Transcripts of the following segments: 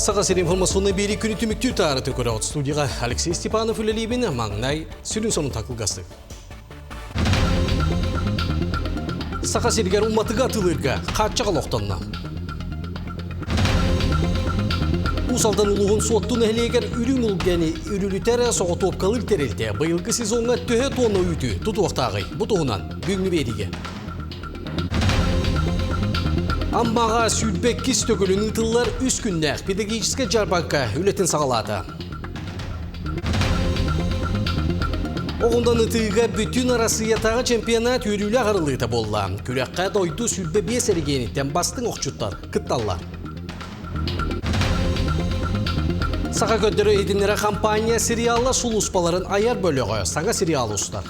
Саха сирин информационнай биэрии күнү түмүктүүр таарыты көрөҕүт. Студияға Алексей Степанов үлэлиибин, маҥнай сүрүн сонун такылгастык. Саха сиригэр уматыгы атыылыырга хааччах олохтонно. Уус Алдан улууһун Суотту нэһилиэгэр үрүҥ улгэни үрүлүтэр соҕотуопкалыыр тэрилтэ быйылгы сезоҥҥа төһө туонна үүтү тутуохтааҕый? Бу туһунан бүгүҥҥү биэриигэ. Аммаҕа 22 төгүлүн ыытыллар үс күннээх педагогическай дьаарбаҥка үлэтин саҕалаата. Оҕундан ытыыга бүтүн Арассыыйатааҕы чемпионат үөрүүлээх арыллыыта буолла. Күрэххэ дойду 25 эрэгийиэниттэн бастыҥ охчуттар кытталлар. Саха көрдөрө иһитиннэрэр компания сериаллар сулууспаларын айар бөлөҕө саҥа сериал устар.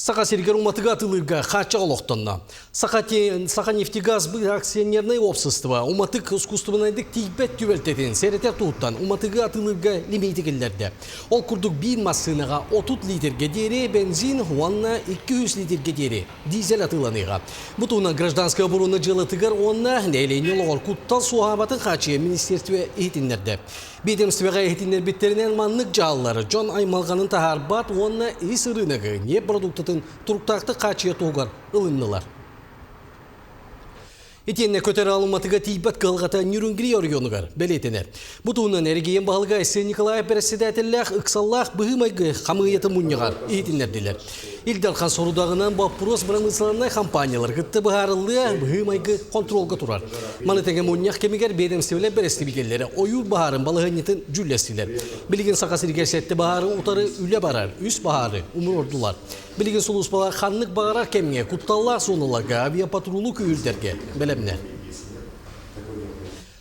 Саха сиригэр уматыгы атыылыырга хааччах олохтонно. Саха, Саха нефтегаз акционернай уопсастыба уматык ускуустубанайдык тиийбэт түбэлтэтин сэрэтэр туһуттан уматыгы атыылыырга лимиити киллэрдэ. Ол курдук биир массыынаҕа 30 литргэ диэри бензин уонна 200 литргэ диэри дизель атыыланыыга. Бу туһунан гражданскай оборона дьыалатыгар уонна нэһилиэнньэ олоҕор куттал суоһаабатын хааччыйа министерство иһитиннэрдэ. Биэдэмстибэҕэ иһитиннэрбиттэринэн маннык дьаһаллар дьон аймалҕанын таһаарбат уонна ис ырыынагы ньиэп продуктатын туруктаахтык хааччыйар туһугар ылыннылар. Итиэннэ көтөр аалыматыга тиийбэт кыһалҕата Нюрнгри оройуонугар бэлиэтэнэр. Бу туһунан эрэгийиэн баһылыга Айсен Николаев бэрэссэдээтэллээх ыксаллаах быһыы-майгы хамыыйатын мунньаҕар иһитиннэрдилэр. Ил Дархан сорудаҕынан боппуруос бырамыысыланнай компаниялары кытта быһаарыллыа, быһыы-майгы хонтуруолга турар. Маны тэҥэ мунньах кэмигэр биэдэмистибэлэр бэрэстэбиитэллэрэ ойуур баһаарын балаһыанньатын дьүүллэстилэр. Билигин Саха сиригэр сэттэ баһаары утары үлэ барар, үс баһаары умуруордулар. Билигин сулууспалар ханнык баҕарар кэмҥэ кутталлаах зоналарга авиапатрулу күүһүрдэргэ бэлэмнэр.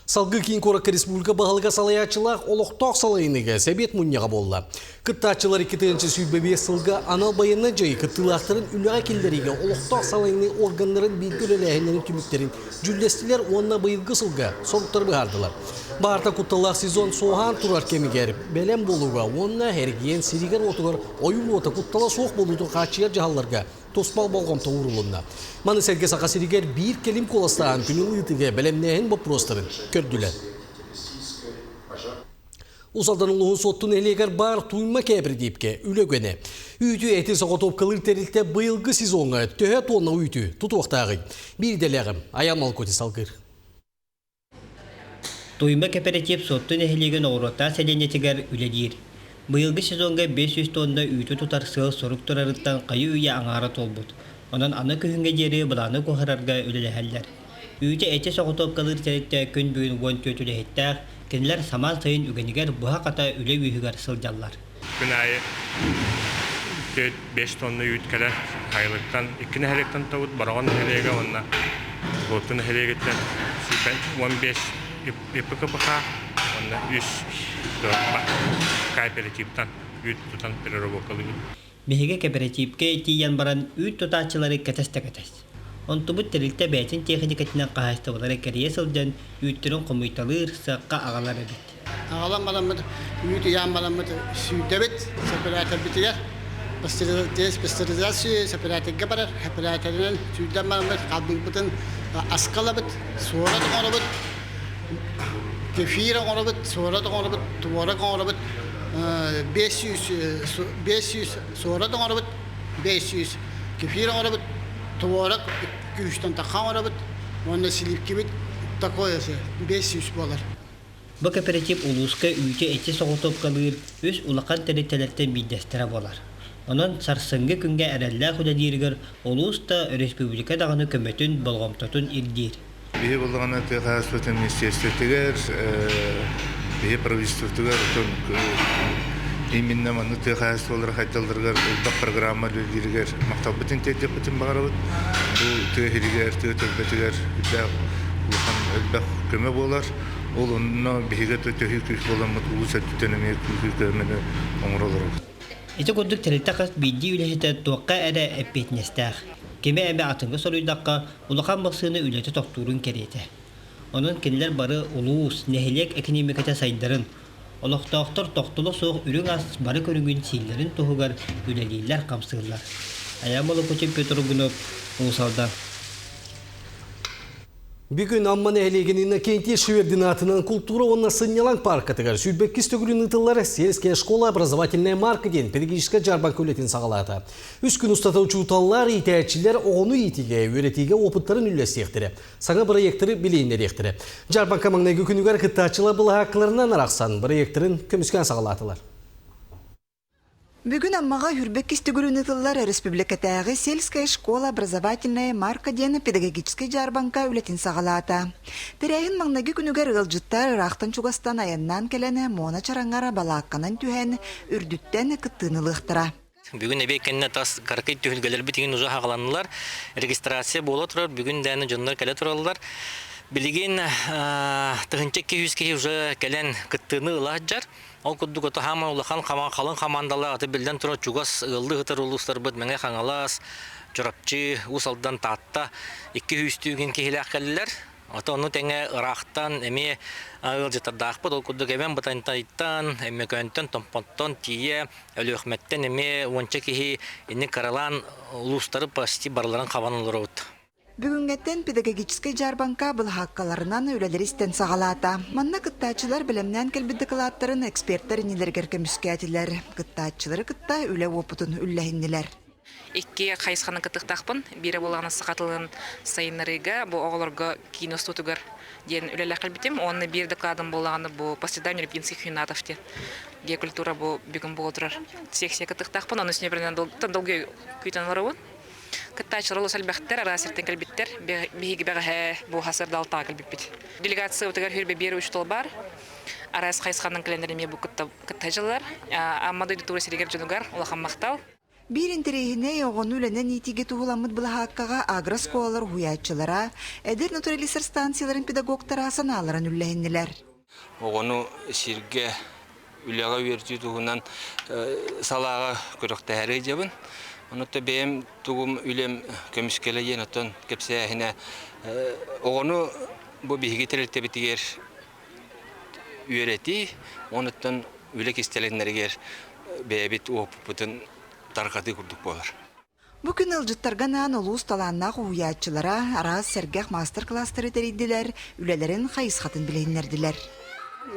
Салгыы киин куоракка республика баһылыга салайааччылаах олохтоох салайыныыга сэбиэт мунньаҕа буолла. Кыттааччылар 2025 сылга анал байыаннай дьайыы кыттыылаахтарын үлэҕэ киллэриигэ олохтоох салайыныы органнарын бииргэ үлэлээһиннэрин түмүктэрин дьүүллэстилэр уонна быйылгы сылга соруктары быһаардылар. Баарта кутталлаах сезон суоһаан турар кэмигэр бэлэм буолууга уонна эргиэн сиригэр-уотугар ойуур уота куттала суох буолуутун хааччыйар дьаһалларга туспа болҕомто уурулунна. Маны сэргэ Саха сиригэр биир кэлим куоластааһын күнүн ыытыыга бэлэмнээһин боппуруостарын көрдүлэр. Уус Алдан улууһун Суотту нэһилиэгэр баар Туйма кээпэрэтиипкэ үлэ үгэнэ. Үүтү эти соҕотуопкалыыр тэрилтэ быйылгы сезоҥҥа төһө туонна үүтү тутуохтааҕый? Биир идэлээҕим Аян Малкути салгыыр. Туйма кэпэрэтиип Суотту нэһилиэгин Оҕуруоттаах сэлиэнньэтигэр үлэлиир. Быйылгы сезоҥҥа 500 тонна үүтү тутар сыал-сорук турарыттан хайы-үйэ аҥаара туолбут. Онон аны күһүҥҥэ диэри былааны куоһарарга үлэлэһэллэр. Үүтү эти соҕотуопкалыыр тэрилтэ күн бүгүн 14 үлэһиттээх, кинилэр самаан сайын үгэнигэр буһа-хата үлэ үөһүгэр сылдьаллар. Күн аайы 4-5 тонна үүт кэлэр. Хайылыктан икки нэһилиэктэн тобут Бороҕон нэһилиэгэ уонна Суотту нэһилиэгиттэн 15 ИПКПХ уонна үс кооперативтан үүт тутан переработкалыыбыт. Биһиги кэпэрэтиипкэ тиийэн баран үүт тутааччылары кэтэс да кэтэс. Онтубут тэрилтэ бэйэтин тиэхиньикэтинэн хаһаайыстыбалары кэрийэ сылдьан үүттэрин хомуйталыыр, сыахха аҕалар эбит. Аҕалан бараммыт, үүт ыйаан бараммыт сүүрдэбит сэпэрээтэбитигэр пастеризация сэпэрээтергэ барар. Сэпэрээтеринэн сүүрдэн бараммыт халбыырбытын аска ылабыт, суорат оҥоробут, кефир оҥоробут, суорат оҥоробут, творог оҥоробут, 500 500 суорат оҥоробут, 500 кефир оҥоробут, творог күүстэн таха оҥоробут уонна сливкибит такое 500 буолар. Бу кэпэрэтиип улууска үүтү эти соҕотуопкалыыр үс улахан тэрилтэлэртэн биирдэстэрэ буолар. Онон сарсыҥҥы күҥҥэ эрэллээх үлэлииригэр улуус да, өрөспүүбүлүкэ даҕаны көмөтүн, болҕомтотун ирдиир. Биһи буллаҕына тыа хаһаайыстыбатын министиэристибэтигэр, биһи правительствотыгар отон именно маннык тыа хаһаайыстыбалара хайдалларыгар элбэх программа үлэлииригэр махталбытын тиэрдиэхпитин баҕарабыт. Бу тыа иһигэр, тыа төлбөтүгэр үрдээх улахан элбэх көмө буолар. Ол онно биһиги төһүү күүс буоламмыт улуус өттүттэн эмиэ күүһү көмөнү оҥоро олоробут. Ити курдук тэрилтэ хас биирдии үлэһитэ туохха эрэ эппиэтинэстээх. Кими эмэ атыҥҥа соруйдахха, улахан массыына үлэтэ тохтуурун кэриэтэ. Онон кинилэр бары улуус, нэһилиэк экэниэмикэтэ сайдарын, олохтоохтор тохтоло суох үрүҥ ас бары көрүҥүн сииллэрин туһугар үлэлииллэр-хамсыыллар. Айаан Молокутин, Петр Угунов, Уус Алдан. Бүгүн Амма нэһилиэгин Иннокентий Швердин аатынан култуура уонна сынньалаҥ пааркатыгар 22 төгүлүн ыытыллар «Сельская школа образовательная марка» диэн педагогическай дьаарбаҥка үлэтин саҕалаата. Үс күн устата учууталлар, иитээччилэр оҕону иитиигэ, үөрэтиигэ опыттарын үллэстиэхтэрэ, саҥа бырайыактары билиһиннэриэхтэрэ. Дьаарбаҥка маҥнайгы күнүгэр кыттааччылар былаһааккаларынан арахсан, бырайыактарын көмүскээн саҕалаатылар. Бүгүн Аммаҕа Хүрбэккис төгүрүн ыытыллар республикатааҕы сельская школа образовательная марка диэн педагогическай дьаарбаҥка үлэтин саҕалаата. Тэрээһин маҥнайгы күнүгэр ыалдьыттар ыраахтан-чугастан айаннаан кэлэн Муона Чараҥар балаакканан түһэн, үрдүттэн кыттыыны ылыахтара. Бүгүн эбиэт кэннэ тас кыракый түһүлгэлэрбит иһин уже хаҕаланнылар. Регистрация буола турар, бүгүн дээнэ дьоннор кэлэ тураллар. Билигин 1200 киһи уже кэлэн кыттыыны ыла сылдьар. Ол курдук ото хааман улахан халыҥ хамаандалар аты биллэн турар чугас ыаллыы сытар улуустарбыт Мэҥэ Хаҥалас, Чурапчы, Уус Алдан, Таатта 200 түүгүн киһилээх кэллилэр. Ото ону тэҥэ ыраахтан эмиэ ыалдьыттардаахпыт. Ол курдук Эбээн Бытантайтан, Өймөкөөнтөн, Томпоттон тиийэ Өлүөхүмэттэн эмиэ уонча киһи инник каралаан улуустары почти барыларын хабан олоробут. Бүгүҥҥэттэн педагогическай дьаарбаҥка былаһааккаларынан үлэлэри истэн саҕалаата. Манна кыттааччылар бэлэмнээн кэлбит дакылааттарын экспертэр иннилэригэр көмүскээтилэр, кыттааччылары кытта үлэ уопутун үллэһиннилэр. Икки хайысханы кыттыахтаахпын. Биирэ буоллаҕына саха тылын сайыннарыыга, бу оҕолорго киин устуутугар диэн үлэлээх кэлбитим. Уонна биир докладым буоллаҕына бу «Последание Рябинских юнатов» диэн геокультура бу бүгүн буола турар секция кыттыахтаахпын. Ону синебринэн долгуйа күүтэн олоробун. Кыттааччылар олус элбэхтэр, араас сиртэн кэлбиттэр. Биһиги бэҕэһээ бу сардаалтаҕа кэлбиппит. Делегациябытыгар хүрбэ биэр учуутал баар. Араас хайысханан кэлэннэр эмиэ бу кытта дьыллар. Амма дойдутугар сиригэр дьонугар улахан махтал. Биир интэриэһинэй оҕону үлэнэн иитиигэ туһуламмыт былаһааккаҕа агрооскуолалар уһуйааччылара, эдэр натуралистар станцияларын педагогтара санааларын үллэһиннилэр. Оҕону сиргэ үлэҕэ үөрдүү туһунан салааҕа күрэхтэһэри дьабын. Онута бэйэм тугум үлэм көмүскэлэ диэн оттон кэпсээһинэ оҕону бу биһиги тэрилтэбитигэр үөрэтии, онуттан үлэ кистэлэҥнэригэр бэйэбит уопуппутун тарҕатыы курдук буолар. Бу күн ыалдьыттарга анаан улуус талааннаах уһуйааччылара араас сэргэх маастар-кылаастары тэрийдилэр, үлэлэрин хайысхатын билиһиннэрдилэр.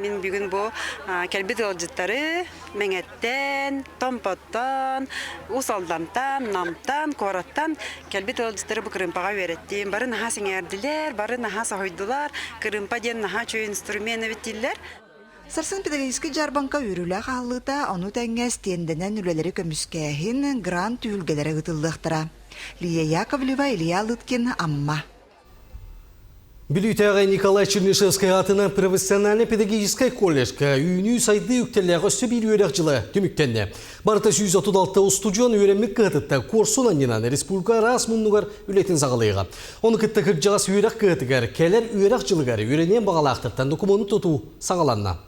Мин бүгүн бу кэлбит ыалдьыттары Мэҥэттэн, Томпоттон, Уус Алдантан, Намтан, куораттан кэлбит ыалдьыттары бу кырыымпаҕа үөрэттим. Бары наһаа сэҥээрдилэр, бары наһаа соһуйдулар. Кырыымпа диэн наһаа үчүгэй инструмент эбит дииллэр. Сарсын педагогическай дьаарбаҥка үөрүүлээх аһыллыыта, ону тэҥэ стендэнэн үлэлэри көмүскээһин, грант түһүлгэлэрэ ыытыллыахтара. Лия Яковлева, Илья Лыткин, Амма. Бүлүүтээҕи Николай Чернышевскай аатынан профессиональнай педагогическай колледжка үүнүү-сайдыы үктэллээх өссө биир үөрэх дьыла түмүктэннэ. Барыта 136 устудьуон үөрэммит кыһатыттан куорсун анньынан республика араас муннугар үлэтин саҕалыаҕа. Ону кытта кырдьаҕас үөрэх кыһатыгар кэлэр үөрэх дьылыгар үөрэниэн баҕалаахтартан докумуону тутуу саҕаланна.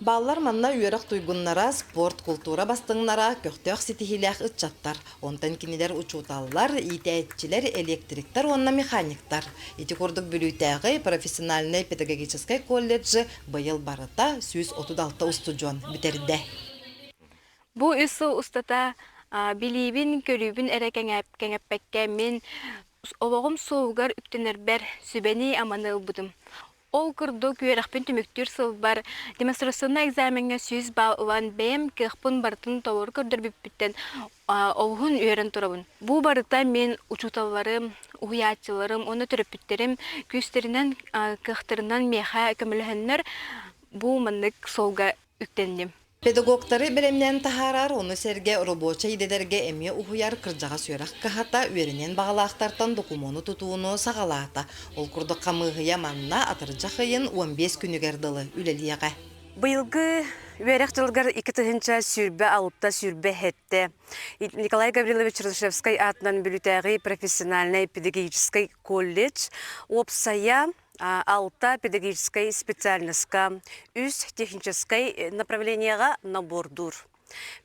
Баллар манна үөрэх туйгуннара, спорт, култуура бастыҥнара, көхтөөх ситиһиилээх ыччаттар. Онтон кинилэр учууталлар, иитээччилэр, электриктэр уонна механиктар. Ити курдук Бүлүүтээҕи профессиональнай педагогическай колледжы быйыл барыта 136 устудьуон бүтэрдэ. Бу үс сыл устата билиибин, көрүүбүн эрэ кэҥэппэккэ мин олоҕум суолугар үктэнэрбэр сүбэни-аманы ылбытым. Ол курдук үөрэхпин түмүктүүр сылбар демонстрационнай экзамеҥҥа 100 балл ылан бэйэм кыахпын барытын толору көрдөрбүппүттэн олуһун үөрэн турабын. Бу барыта мин учууталларым, уһуйааччыларым уонна төрөппүттэрим күүстэринэн, кыахтарынан миэхэ көмөлөһөннөр бу маннык суолга үктэнним. Педагогтары бэлэмнээн таһаарар, ону сэргэ рабочай идэлэргэ эмиэ уһуйар кырдьаҕас үөрэх кыһата үөрэниэн баҕалаахтартан докумуону тутууну саҕалаата. Ол курдук хамыыһыйа манна атырдьах ыйын 15 күнүгэр дылы үлэлиэҕэ. Быйылгы үөрэх дьылыгар 2026-27 Николай Гаврилович Чернышевскай аатынан Бүлүүтээҕи профессиональнай педагогическай колледж уопсайа алта педагогическай специальноска, үс техническай направлениеҕа набордуур.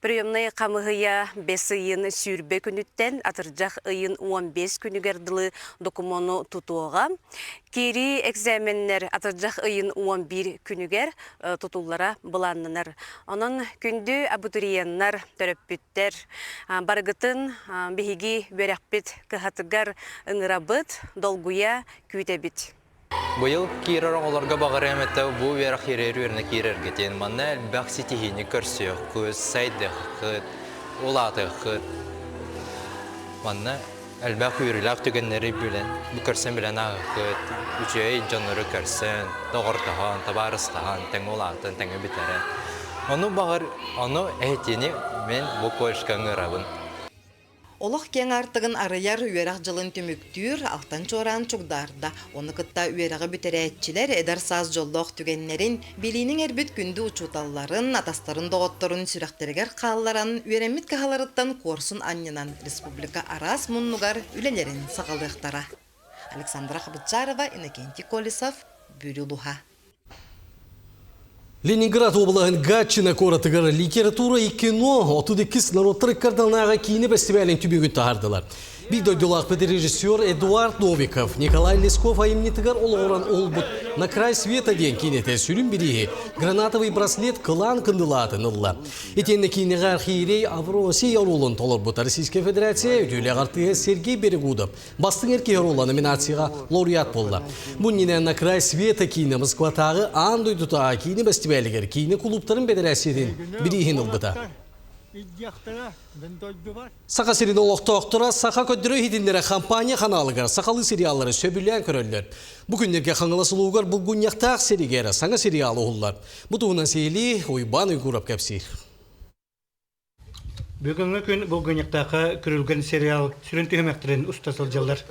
Приемнай хамыһыйа бэс ыйын 20 күнүттэн атырдьах ыйын 15 күнүгэр дылы докумуону тутуоҕа. Киирии экзаменнэр атырдьах ыйын 11 күнүгэр тутуллара былааннанар. Онон күндү абитуриеннар, төрөппүттэр, барыгытын биһиги үөрэхпит кыһатыгар ыҥырабыт, долгуйа күүтэбит. Быйыл киирэр оҕолорго баҕарыам этэ бу үөрэх иэрэр үөрэнэ киирэргитин, манна элбэх ситиһиини көрсүөххүт, сайдыаххыт, улаатыаххыт. Манна элбэх үөрүүлээх түгэннэри билэн, көрсөн билэн ааһыаххыт, үчүгэй дьоннору көрсөн, доҕордоһон, табаарыстаһан, тэҥэ улаатан, тэҥэ бүтэрэн. Ону баҕар, ону эһитини мин бу колледжка ыҥырабын. Олох киэҥ аартыгын арыйар, үөрэх дьылын түмүктүүр Алтан Чуораан чугдаарда. Ону кытта үөрэҕи бүтэрээччилэр эдэр саас дьоллоох түгэннэрин, билиини иҥэрбит күндү учууталларын, атастарын-доҕотторун сүрэхтэригэр хаалларан, үөрэммит кыһаларыттан куорсун анньынан республика араас муннугар үлэлэрин саҕалыахтара. Александра Хабытчарова, Иннокентий Колесов, Бүлүү улууһа. Ленинград облаһын Гатчина куоратыгар литература и кино 32 норуоттар ыккардалнааҕы киинэ бэстибээлин түмүгүн таһаардылар. Биир дойдулаахпыт режиссер Эдуард Новиков Николай Лесков айымньытыгар олоҕуран олбут «На край света» диэн киинэтэ сүрүн бирииһи «Гранатовый браслет» кылаан кындылаатын ылла. Итиэннэ киинэҕэ архиерей Авросий оруолун толорбут Российская Федерация үтүөлээх артыыһа Сергей Берегудов Бастыҥ эр киһи оруола номинацияҕа лауреат буолла. Бу иннинэ «На край света» киинэ Москватааҕы аан дойдутааҕы киинэ бэстибээлигэр киинэ кулууптарын бэдэрээссийэтин бирииһин ылбыта. Саха сирин олохтоохторо Саха көрдөрө иһитиннэрэ компания ханаалыгар сахалыы сериаллары сөбүлээн көрөллөр. Бу күннэргэ Хаҥалас улуугар Булгунньахтаах сиригэр саҥа сериал уһуллар. Бу туһунан сиһилии Уйбаан Уйгуров кэпсиир. Бүгүҥҥү күн Булгунньахтаахха Күрүлгэн сериал сүрүн түһүмэхтэрин уста сылдьаллар.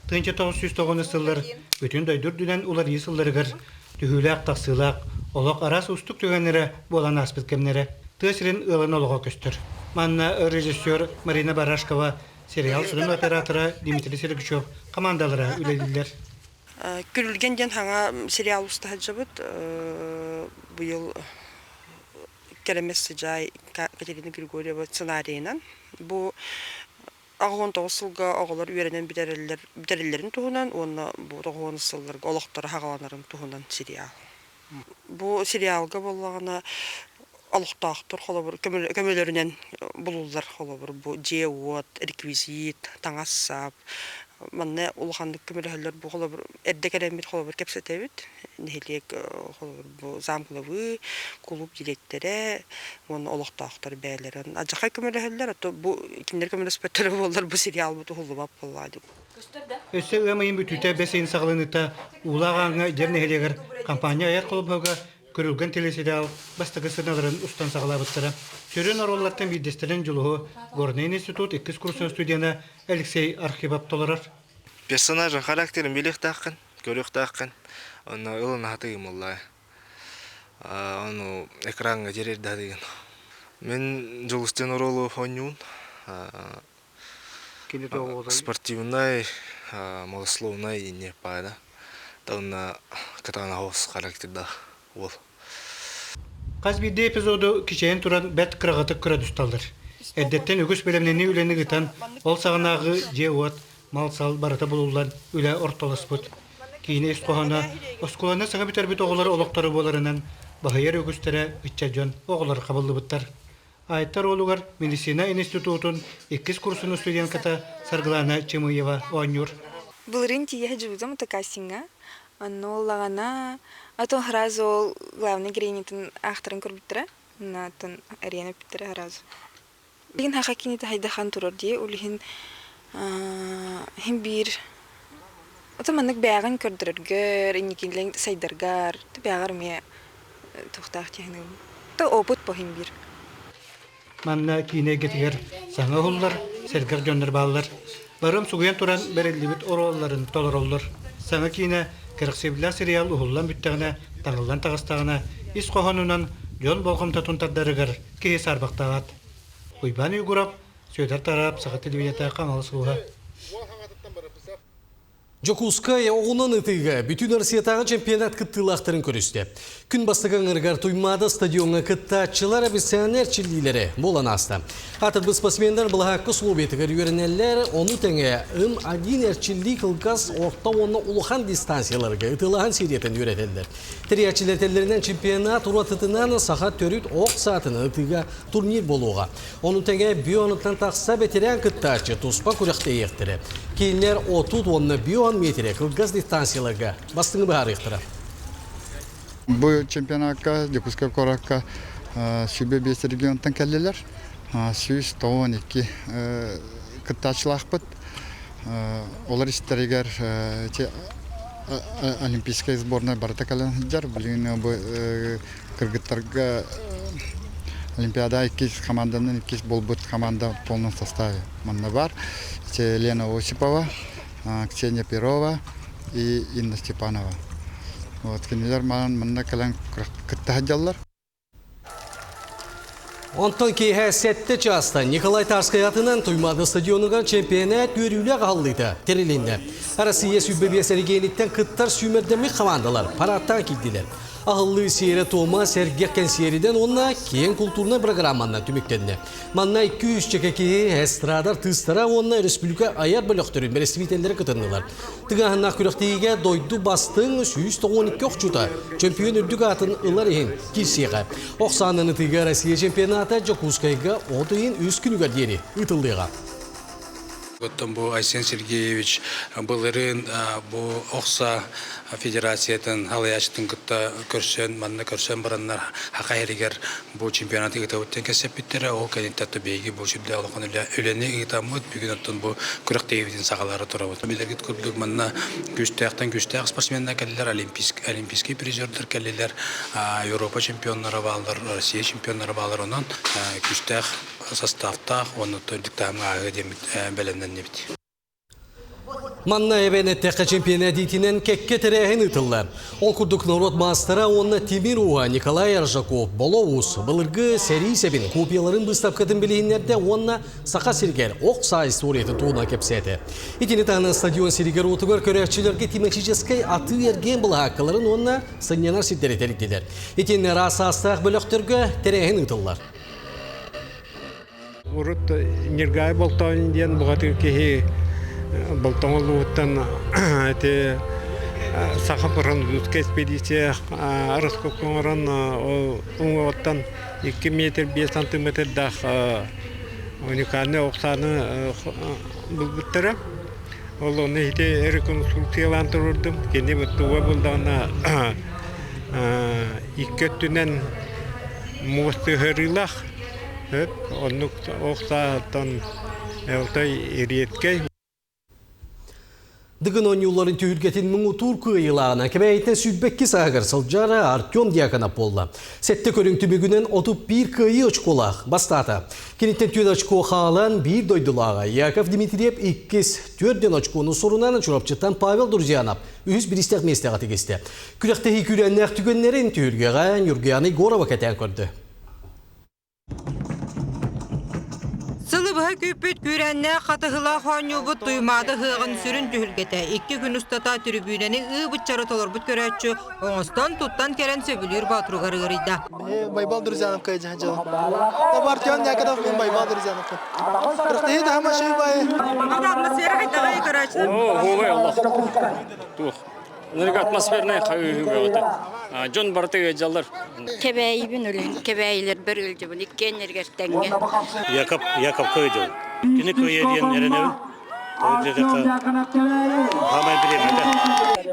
1909 сыллар бүтүн дойду үрдүнэн уларыйыы сылларыгар түһүүлээх-тахсыылаах олох араас уустук түгэннэрэ буолан ааспыт кэмнэрэ тыа сирин ыалын олоҕо көстөр. Манна режиссер Марина Барашкова, сериал сүрүн оператора Дмитрий Сергучев командалара үлэлииллэр. Күрүлгэн диэн саҥа сериал уста сылдьабыт. Быйыл Кэрэмэс Сыдьаай Катерина Григорьева сценарийынан бу 89 сылга оҕолор үөрэнэн бүтэрэллэр бүтэрэллэрин туһунан уонна бу 90 сылларга олохторо хаҕаланарын туһунан сериал. Бу сериалга буоллаҕына олохтоохтор холобур көмөлөрүнэн булуллар холобур бу дьиэ-уот, реквизит, таҥас-сап Манна улаханнык көмөлөһөллөр бу холобур эрдэ кэлэммит холобур кэпсэтэбит. Нэһилиэк холобур бу замглавы, кулууп дириэктэрэ уонна олохтоохтор бэйэлэрин адьахай көмөлөһөллөр, а то бу кинилэр көмөлөспөттөрө буоллар бу сериалбыт уһуллубат буоллаҕа дии. Өссө ыам ыйын бүтүүтэ бэс ыйын саҕаланыыта Уулаах Ааҥҥа Дьэр нэһилиэгэр компания айар холбоһуга Күрүлгэн телесериал бастакы сыаналарын устан саҕалаабыттара. Сүрүн оруоллартан биирдэстэрин Дьулуһу Горнай институт иккис курсун студена Алексей Архипов толорор. Персонажын характерын билиэхтээххин, көрүөхтээххин. Онно ылын аһатыгым буоллаа. Ону экраҥҥа тириэрдэ Мин Дьулустуун оруолу оонньуун. Спортивнай, малословнай не паада. Тонна кытаанах характердаах уол. Хас биирдии эпизоду кичэйэн туран бэрт кыраҕатык көрө тусталлар. Эрдэттэн үгүс бэлэмнэнии үлэни ыытан, ол саҕанааҕы дьиэ-уот, мал-сал барыта булуллан үлэ ортолоспут. Киинэ ис хоһооно оскуоланы саҥа бүтэрбит оҕолор олохторо буоларынан баһыйар үгүстэрэ ыччат дьон оҕолор хабыллыбыттар. Айтар уолугар медицина институтун иккис курсун студентката Саргылана Чымыева оонньуур. Былырыын тиийэ сылдьыбытым кастиҥҥа. Онно буоллаҕына, а то сразу ол главный героинятын аахтаран көрбүттэрэ. Онно оттон эрийэн эппиттэрэ сразу. Билигин саха киинэтэ хайдахан турар дии, ол иһин иһин биир ото маннык бээҕин көрдөрөргөр, инникилэн сайдаргар, бээҕэр эмиэ туохтаах диэхин То опыт по иһин биир. Манна киинэ эйгэтигэр саҥа уһуллар, сэргэх дьоннор бааллар. Барым сугуйан туран бэриллибит оруолларын толороллор. Саҥа киинэ кэрэхсэбиллээх сериал уһуллан бүттэҕинэ, таҥыллан таҕыстаҕына, ис хоһоонунан дьон болҕомтотун тардарыгар киһи саарбахтаабат. Уйбаан Уйгуров, Сүөдэр Тараап, Саха телевидениета, Хаҥалас улууһа. Дьокуускай оҕунан ытыыга Бүтүн Россиятааҕы чемпионат кыттыылаахтарын көрүстэ. Күн бастакы ыҥырыгар Туймаада стадиоҥҥа кыттааччылар официальнай эрчиллиилэрэ буолан ааста. Аатырбыт спортсменнар былаһаакка условиятыгар үөрэнэллэр, ону тэҥэ М1 эрчиллии кылгас, орто уонна улахан дистанцияларга ытыалаһан сериятын үөрэтэллэр. Тэрийээччилэр этэллэринэн чемпионат уратытынан саха төрүт ох саатынан ытыыга турнир буолуоҕа. Ону тэҥэ бионыттан тахса бэтэрээн кыттааччы туспа күрэхтэһиэхтэрэ. Кинилэр 30 уонна бион миэтэрэ кылгас дистанцияларга бастыҥы быһаарыахтара. Бу чемпионакка Дьокуускай куоракка 25 регионтан кэллилэр. 192 кыттааччылаахпыт. Олор истэригэр олимпийскай сборная барыта кэлэн сылдьар. Билигин бу кыргыттарга Олимпиада иккис команданан иккис буолбут команда в полном составе манна бар. Лена Осипова, Ксения Перова и Инна Степанова. Вот, кинилэр манан манна кэлэн кытта сылдьаллар. Онтон киэһэ сэттэ чаастан Николай Тарскай атынан Туймаада стадионугар чемпионат үөрүүлээх аһыллыыта тэрилиннэ. Россия 105 эрэгийиэниттэн кыттар сүүмэрдэммит хамаандалар парадтаан киирдилэр. Аһыллыы сиэрэ-туома сэргэх кэнсиэринэн уонна киэҥ култуурунай программанан түмүктэннэ. Манна 200 чэкэ киһи эстрада артыыстара уонна республика айар бөлөхтөрүн бэрэстэбиитэллэрэ кытыннылар. Тыҥааһыннаах күрэхтэһиигэ дойду бастыҥ 192 охчута чөмпүйүөн үрдүк аатын ылар иһин киирсиэҕэ. Ох саанан ытыыга Россия чемпионата Дьокуускайга от ыйын үс күнүгэр диэри ыытыллыаҕа. Оттон бу Айсен Сергеевич былырыын бу охса федерациятын халайааччытын кытта көрсөн, манна көрсөн бараннар Хаха иһигэр бу чемпионаты ыытабыт диэн кэпсэппиттэрэ. Ол кэнниттэн биһиги бу сүрдээх улахан үлэни ыытаммыт, бүгүн оттон бу күрэхтэһиибитин саҕалаары турабыт. Билэргит курдук манна күүстээхтэн күүстээх спортсменнар кэллилэр, олимпийский призердар кэллилэр, Европа чемпионнара бааллар, Россия чемпионнара бааллар. Онон күүстээх составтаах уонна диктамҥа ааһыа диэммит бэлэмнэннибит. Манна эбэн эттэххэ чемпионат кэккэ тэрээһин ыытыллар. Ол курдук норуот маастара уонна тимир ууһа Николай Аржаков Болоус былыргы сэрии сэбин копияларын быыстапкатын билиһиннэрдэ уонна Саха сиригэр ох саа историятын туһунан кэпсээтэ. Итини таһынан стадион сиригэр-уотугар көрөөччүлэргэ тематическай атыы-эргиэн былаһааккаларын уонна сынньанар сирдэри тэрийдилэр. Итиннэ араас саастаах бөлөхтөргө тэрээһин ыытыллар. Урут Ньыргаай Болтоон диэн бухатыыр киһи Болтоҥо улууһуттан ити саха французскай экспедиция раскопка оҥорон ол уҥуоҕуттан 2 метр 5 сантиметрдаах уникальнай ох сааны булбуттара. Ол ону ити реконструкциялаан турурдум. Кини туга булдаҕына икки өттүнэн муос тыаһырыылаах. Оннук ох сааттан элтай редкэй. Дыгын оонньууларын түһүлгэтин муҥутуур кыайыылааҕынан Кэбээйиттэн сүүрбэкки сааһыгар сылдьар Артем Дьяконов буолла. Сэттэ көрүҥ түмүгүнэн 31 кыайыы очколаах бастаата. Киниттэн түөрт очко хаалан биир дойдулааҕа Яков Дмитриев иккис, түөрдэн очкону сурунан Чурапчыттан Павел Друзьянов үһүс бириистээх миэстэҕэ тигистэ. Күрэхтэһии күүрээннээх түгэннэрин түһүлгэҕэ Ньургуяна Егорова кэтээн көрдө. Сылы быһа күүппүт күүрээннээх хатыһылаах оонньуубут Туймаада ыһыаҕын сүрүн түһүлгэтэ икки күн устата түрүбүүнэни ыы-быччары толорбут көрөөччү оҥостон туттан кэлэн сөбүлүүр боотуругар ыарыйда. Байбал Друзьяновка дьаһал. Артем Яков мен Байбал Друзьяновка. Рахтыһы да маши бай. Атмосфера хайдаҕай көрөөччүлэр? Оо, уолай Аллах. Туох. Нырык атмосфернай хайыы Дьон барыта ыалдьаллар. Кэбээйибин өлөн, кэбээйилэрбэр ыалдьабын, иккиэннэригэр тэҥҥэ. Яков, Яков кыайдым. Кини кыайа диэн эрэнэбин. Хамай бириэмэтэ.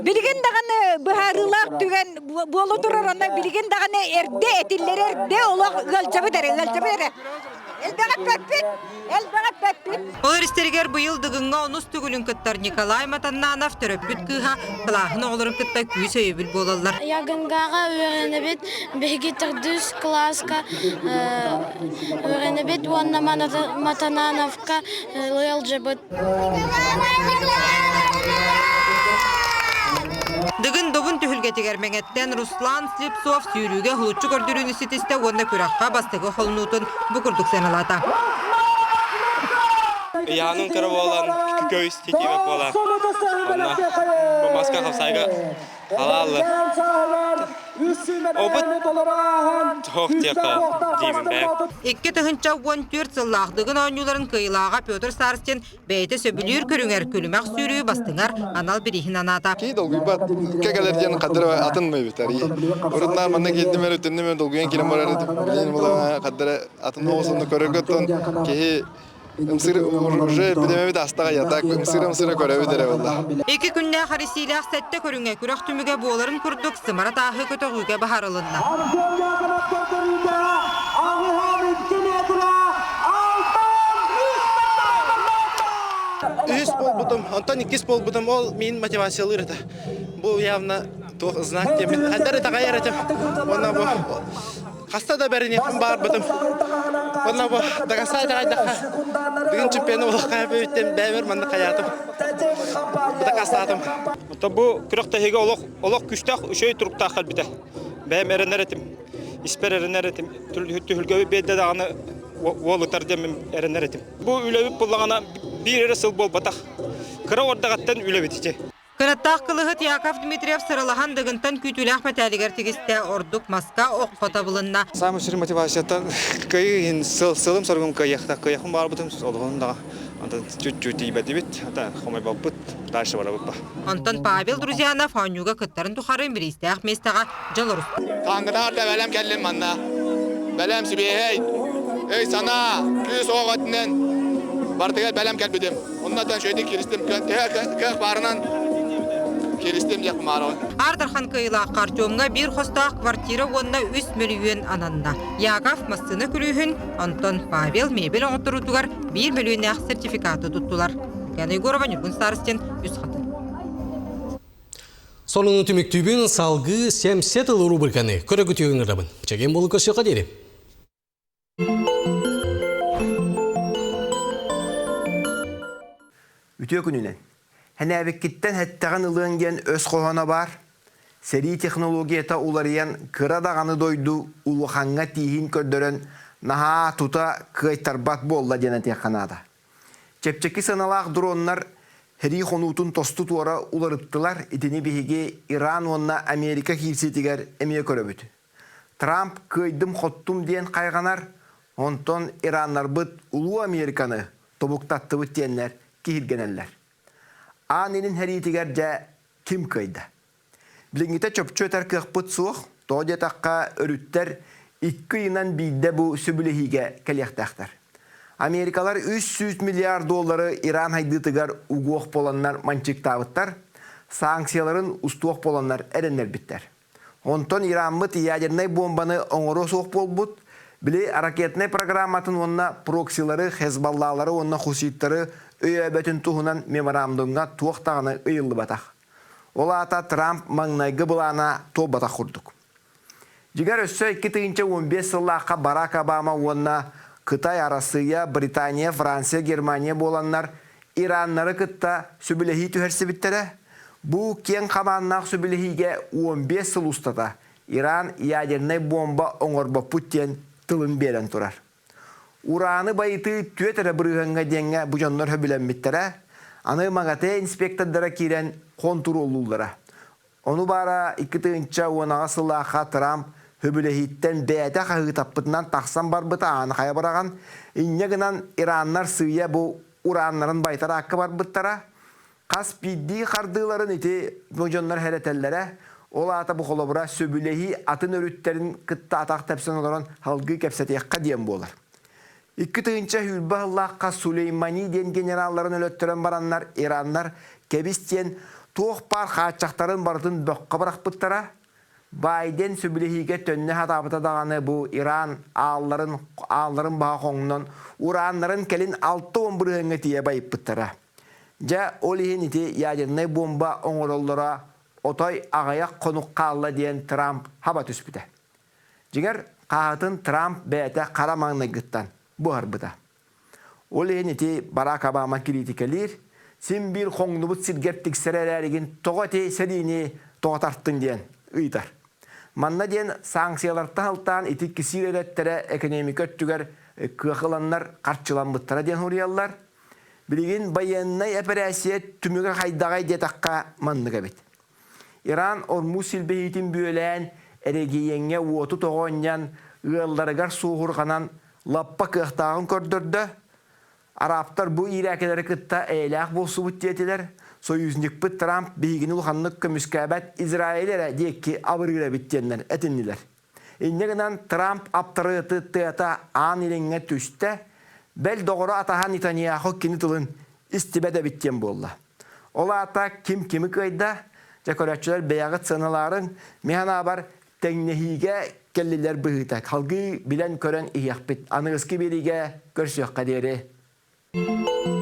Билигин даҕаны быһаарыылаах түгэн буола турар онно билигин даҕаны эрдэ этиллэр эрдэ олох ыалдьабыт эрэ ыалдьабыт эрэ элбэх эппэппит элбэх эппэппит Ол истэригэр быйыл Дыгыҥҥа онус төгүлүн кыттар Николай Матаннанов төрөппүт кыыһа кылааһын оҕолорун кытта күүс өйөбүл буолаллар. Ягынгаҕа үөрэнэбит, биһиги төрдүс кылааска үөрэнэбит уонна Матанановка ыалдьабыт. Дыгын Добун түһүлгэтигэр Мэҥэттэн Руслан Слепцов сүүрүүгэ уһулуччу көрдөрүүнү ситистэ уонна күрэххэ бастакы холонуутун бу курдук сыаналаата. Ыйааһыным кыра буолан, Көйс тиийбэт буолар. Онно бу маска хапсайга халааллы. Опыт туох диэххэ диибин бэйэм. 2014 сыллаах Дыгын оонньууларын кыайыылааҕа Петр Старостин бэйэтэ сөбүлүүр көрүҥэр күлүмэх сүүрүү бастыҥар анал бирииһин анаата. Киһи долгуйбат. Кэкэлэр диэн хаддара атын мөбүтэр. Урутнаар манна киирдим эрэ өттүннүм долгуйан киирэн барар билин була хаддара атын оҕосунну көрөргөттөн киһи ымсыр уже билемебит астаға ятак ымсыр ымсыра көрөбүт эрэ буолла. Икки күннээх арисиилээх сэттэ көрүҥэ күрэх түмүгэ буоларын курдук сымара тааһы көтөҕүүгэ баһарылынна. Үһүс буолбутум, онтон иккис буолбутум, ол мин мотивациялыыр этэ. Бу явно туох знак диэммин, хайдар итэҕэйэр этим. Уонна бу хаста да бэриниэхпин баарбытым. Уонна бу дакасаа итэҕэйдэххэ, бүгүн чемпион буолуохха эбиттэн бэйэбэр манна хайаатым. Дакастаатым. Онтон бу күрэхтэһиигэ олох олох күстээх үчүгэй туруктаах кэлбитэ. Бэйэм эрэнэр этим. Испэр эрэнэр этим. Түһүлгэбит биэрдэ даҕаны уол ытар диэн эрэнэр этим. Бу үлэбит буллаҕына биир эрэ сыл буолбатах. Кыра ордаҕыттан үлэбит ити. Кынаттаах кылыһыт Яков Дмитриев сыралаһан Дыгынтан күүтүүлээх мэтээлигэр тигистэ, ордук маска окко табылынна. Саамай сүрүн мотивацияттан кыайыы иһин сылым соругум кыайыахта кыайыахпын баарбытым олоһун даҕа онтон чуть-чуть тиийбэтибит хомойбоппут дальше барабыт ба. Онтон Павел Друзьянов оонньууга кыттарын тухары бириистээх миэстэҕэ дьолоруста. Хаангытаар да бэлэм кэллим манна. Бэлэм сибиэһэй. Өй санаа, күүс оҕо өттүнэн бартыгар бэлэм кэлбитим. Оннотон шөйдүк киристим. Кыах баарынан киристим диэх баарабын. Аар Дархан кыайыылаахха Артемҥа биир хостоох квартира уонна үс мөлүйүөн ананна. Яков массыына күлүүһүн, онтон Павел мебель оҥотторуутугар биир мөлүйүөннээх сертификаты туттулар. Яна Егорова, Ньургун Старостин, Үс Хатын. Сонуну түмүктүүбүн салгыы сэмсэ тыл рубриканы көрөгүтүгүн ырабын. Чэгиэн болу көрсүөххэ диэри. Үтүө күнүнэн. Хэнээбиккиттэн хэттэҕин ылыаҥ диэн өс хоһооно баар. Сэрии технологията уларыйан кыра даҕаны дойду улахаҥҥа тииһин көрдөрөн наһаа тута кыайтарбат буолла диэн этиэххэ наада. Чэпчэки сыаналаах дроннар сэрии хонуутун тосту туора уларыттылар, итини биһиги Иран уонна Америка киирсиитигэр эмиэ көрөбүт. Трамп кыайдым-хоттум диэн хайҕанар, онтон ираннарбыт Улуу Американы тобуктаттыбыт диэннэр киһиргэнэллэр. Аан Илин сэриитигэр дьэ ким кыайда? Билиҥҥитэ чопчу этэр кыахпыт суох, тоҕо диэтэххэ өрүттэр икки ыйынан биирдэ бу сөбүлэһиигэ кэлиэхтээхтэр. Америкалар 300 миллиард доллары Иран хайдыытыгар угуох буоланнар манчыыктаабыттар, санкцияларын устуох буоланнар эрэннэрбиттэр. Онтон Ираммыт ядернай буомбаны оҥоруо суох буолбут, били ракетнай программатын уонна проксилары, хезбаллалары уонна хуситтары өйөөбөтүн туһунан меморандумҥа туох даҕаны ыйыллыбатах. Ол аата Трамп маҥнайгы былаана туолбатах курдук. Дьиҥэр өссө 2015 сыллаахха Барак Обама уонна Кытай, Арассыыйа, Британия, Франция, Германия буоланнар Ираннары кытта сөбүлэһии түһэрсибиттэрэ. Бу киэҥ хабааннаах сөбүлэһиигэ 15 сыл устата Иран ядернай буомба оҥорбоппут диэн тылын биэрэн турар. Ураны байытыы түөрт эрэ бырыһыаҥҥа диэҥҥэ бу дьоннор сөбүлэммиттэрэ. Аны МАГАТЭ инспектордара киирэн хонтуруоллууллара. Ону баара 2018 сыллаахха Трамп сөбүлэһииттэн бэйэтэ хаһыытаппытынан тахсан барбыта ааны хайа быраҕан, инньэ гынан ираннар сыыйа бу урааннарын байытар аакка барбыттара. Хас биирдии хардыыларын ити бу дьоннор хэрэтэллэрэ, ол аата бу холобура сөбүлэһии атын өрүттэрин кытта атах тэпсэн олорон салгыы кэпсэтиэххэ диэн буолар. 2020 сыллаахха Сулеймани диэн генералларын өлөттөрөн бараннар ираннар кэбис диэн туох баар хааччахтарын барытын бөххө бырахпыттара. Байден сөбүлэһиигэ төннө сатаабыта даҕаны бу Иран аалларын аалларын баһа хоҥнон урааннарын кэлин 60 бырыһыаҥҥа тиийэ байыппыттара. Дьэ, ол иһин ити ядернай буомба оҥороллоро отой аҕыйах хонук хаалла диэн Трамп хаба түспүтэ. Дьиҥэр, хааһытын Трамп бэйэтэ хара маҥнайгыттан буһарбыта. Ол иһин ити Барак Обама кириитикэлиир, син биир хоҥнубут сиргэр тиксэр эрээригин тоҕо ити сэриини тоҕо тартыҥ диэн ыйытар. Манна диэн санкциялартан алтаан ити кисиир эрэттэрэ экономика өттүгэр кыах ыланнар харчыламмыттара диэн суруйаллар. Билигин байыаннай эпэрээссийэ түмүгэ хайдаҕай диэтэххэ маннык эбит. Иран Ормуз силбэһиитин бүөлээн, эрэгийиэҥҥэ уоту тоҕо анньан, ыалларыгар суоһурҕанан лаппа кыахтааҕын көрдөрдө. Арабтар бу иирээкилэри кытта эйэлээх буолсубут диэтилэр. Союзникпыт Трамп биһигини улаханнык көмүскээбэт Израиль эрэ диэки абырыыр эбит диэннэр этиннилэр. Инньэ гынан Трамп аптарыаты тыата аан илиҥҥэ түстэ, бэл доҕоро атаһа Нетаньяху кини тылын истибэт эбит диэн буолла. Ол аата ким кими кыайда, дьэ көрөөччүлэр бэйэҕит сыаналаарыҥ, мин санаабар тэҥнэһиигэ кэллилэр быһыыта. Салгыы билэн-көрөн иһиэхпит. Аныгыскы биэриигэ көрсүөххэ диэри.